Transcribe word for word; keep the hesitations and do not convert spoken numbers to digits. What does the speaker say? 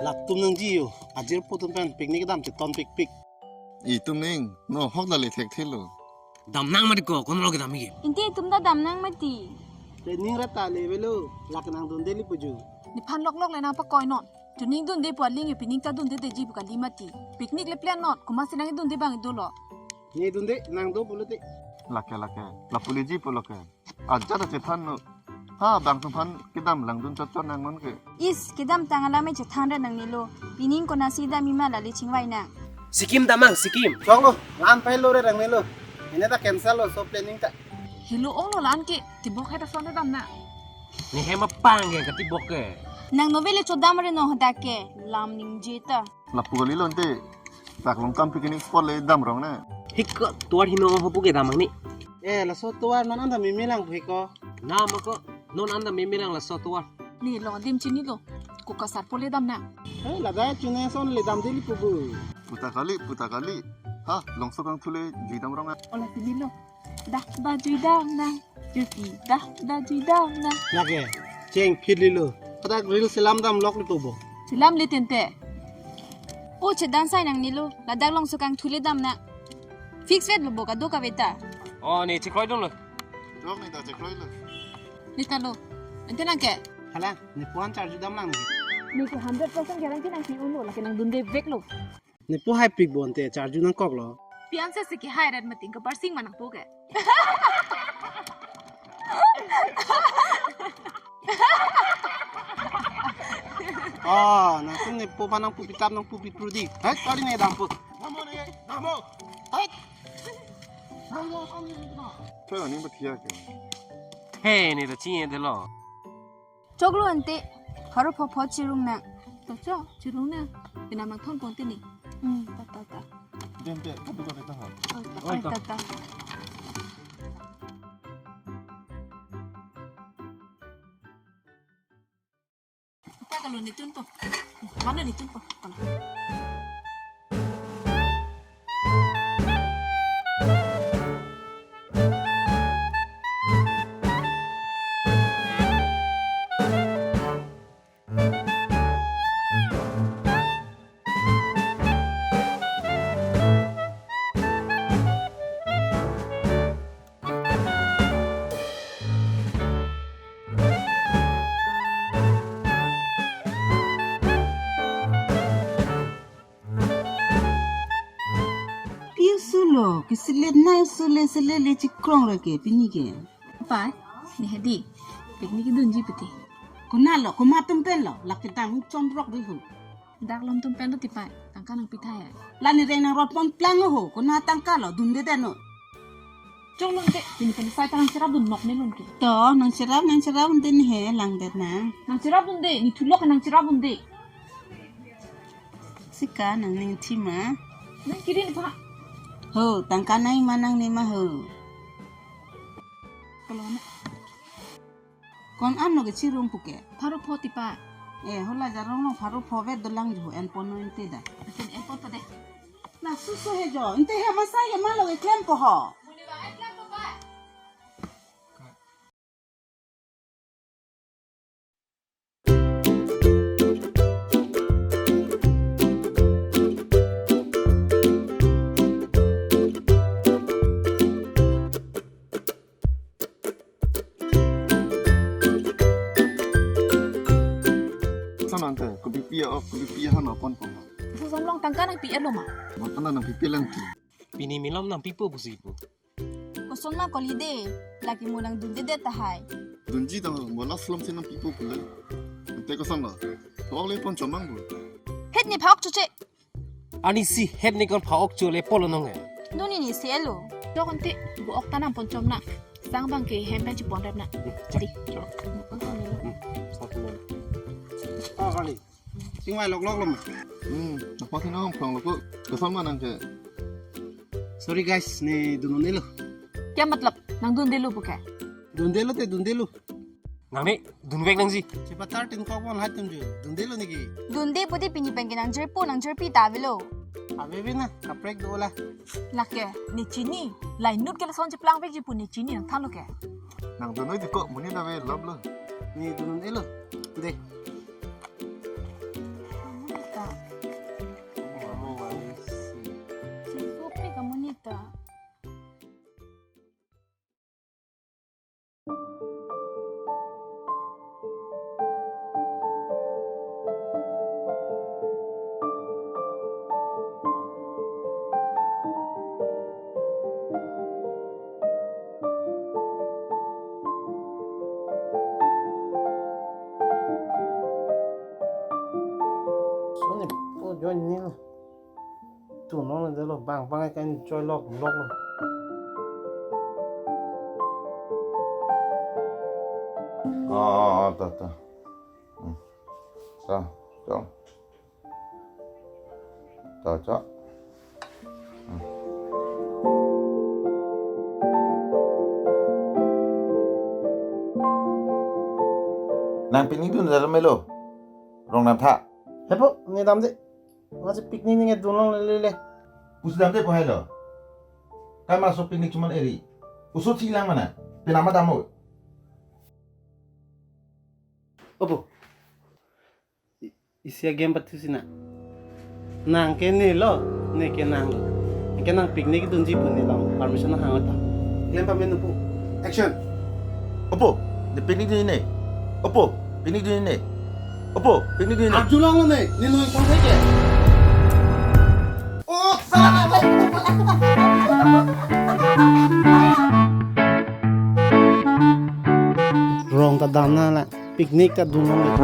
Latum nangji yo, ajirpo atum pen picnic dam cheton pikpik. Itum ning, no hok dali thekthelo. Damnang mati ko, konlo kedam ke. Inte itum ta damnang mati. Planning rat ta le velo, lake nangdunde li puju. Nephan loklok le nangpakoi non. Chuning dunde pu aling e picnic ta dundedeji pu kali mati. Picnic le plan non, komatsi nangdunde abang dolo. Ne dunde, nang do pulote. Lake, lake. Lapu leji pulo ke. Ajat achethan lo. Ha, bang atum aphan kedam langdun chotchot nang non ke. Is, kedamtang alam e chethan ra nangnelo. Pining konatsi dam ima lale chingvai nang. Sikkim damnang, Sikkim. Choklo, lam pai lo re nangnelo. Ine ta cancel lo, so planning ta. Helo ong lo lan ke, tibok hai ta son ta damnang. Ne hem apang ke, katibok ke. Nang nove le chodam re no hadak ke, lam ningje ta. Lapu kali lo ante. Taklong kam picnic spot le dam rong na. Hik ko tovar hino ho pu ke damnang ni. Eh, laso tovar non anta meme lang pu hik ko. Na ma ko, non anta meme lang laso tovar. Ne long adim chinilo. Ko kasar po le damnang. Eh, laga chune son le damde li pu bu. Puta kali, puta kali. Ha, longso kangthu le jui dam rong na. Ola chinilo. Dak ba jui damnang. Juti dak da jui damnang. Lake, cheng phit lilo. Hadak reel selam damlok li pu bo. Selam le tente. O chedan sai nangnelo. Ladak longso kangthu le damnang. Fix vet lo bo kado kave ta. Oh, ne chekroi dun lo. Dok ne ta chekroi lo. Ne ta lo. Ante nang ke. Hala, ne puan charju damlang ne. Ne ke hundred percent guarantee nangpi unlo, lake nangdunde vek lo. Ne po hai pik bo ante charju nangkok lo. Pian se siki hai rat mating ke parsing ma nangpo ke. Oh, nangtum ne po aphan nangpu pitap nangpu pitpru di. Hai, kali ne dampo. Namo ne, namo. Hai. Namo kali ne. Choi ani bathia ke. He, ne ta chinge delo. Choklo ante, pharo pho pho chirung nang. To chok, chirung nang. Pina mang thon pon tini. Hmm, ta ta ta. Dem te, kadu kadu ta ha. Oh, ta, oi, ta ta. Ta ta. Ta kalau ni tun po. Mana ni tun po? Kalau. Pi usulo, kesilet na usule selele chikrong reke, pini ke. Pai, ne hedi, picnic dunji piti. Konatlo, komat atum pen lo, lake tang chomrok di hu. Dak lom atum pen lo tipai, tangka nangpi thai. Lani reng nangrot pon plang ho, kona tangka lo, dunde deno. Choklo ante, pini pen sai ta nangcherap dun nok ne lun ke. To, nangcherap, nangcherap ante ne he, langdet nang. Nangcherap dunde, ne thulok nangcherap dunde. Sika nangning thima. Nang kirin pa. Ho, tangka nai ma nangne ma ho. Kalau na. Kon ano ke chirung puke. Pharo pho tipa. Eh, hola jarong no pharo pho vet dolang jo en pon no ante da. Akin en pon pa de. Na susu he jo. Ante he masai ke malo ke klempo ho. Sanante, kopi pi a-ok, kopi pi a-han apon pon. Susamlong tangka nangpi-et lo ma? Matana nangpi-et lang ti. Pini malom nangpipo pusi pu. Koson ma koli de, lake mo nangdundedet tahai. Dunji tang, mo last lom si nangpipo pule. Ante koson lo. Tolok le pon chomang bu. Het ne pha-ok choche. Ani si het ne kon pha-ok chole polo nonge. Duni ni si elo. Dok ante, bu ok ta nangpon chom na. Sang bang ke hem pen chipon rep na. Jadi. Chok. Hmm, satu menit. Oh, kali. Sing vai lok lok lom. Hmm, apa sih nong pang lok? Koson ma nang ke. Sorry guys, ne dun un-elo. Kya matlab? Nangdundelo pu ke? Dundelo te dundelo. Nang ne dunvek nangji. Chepatar tin kok bon hai tum ju. Dundelo niki. Dunde pute pini pen ke nangjirpo nangjirpi ta avelo. Aveve na, kaprek do la. Lake, ne chini. Lainut ke lason cheplangvekji pu ne chini nangthanlo ke. Nangdun noi di kok, monit ave love lo. Ne dun un-elo. De. Monita. Sopik amonita. Soni po join nil. Tu non de lo bang bang kan choi lok lok lo. Oh, oh, oh, ta, ta. Hmm. Ta, chong. Ta, chong. Hmm. Nang picnic dun jalan melo. Rong nam tha. Hepo, ne damde. Masi picnic ne dun longle le. Pusi damde po helo. Kai ma so picnic chuman eri. Oso chilang mana. Penama damo. Opo. I-, isi a-game pathu sina. Nang ke ne lo, ne ke nang lo. Nang ke nang picnic dunji pu ne long permission hang ta. Klem pame nu pu. Action. Opo, ne picnic dun ne. Opo, picnic dun ne. Opo, picnic dun ne. Arjulong lo ne, ne noi pon ke. Oh, salah. Rong ta dam na la, picnic ta dun long le.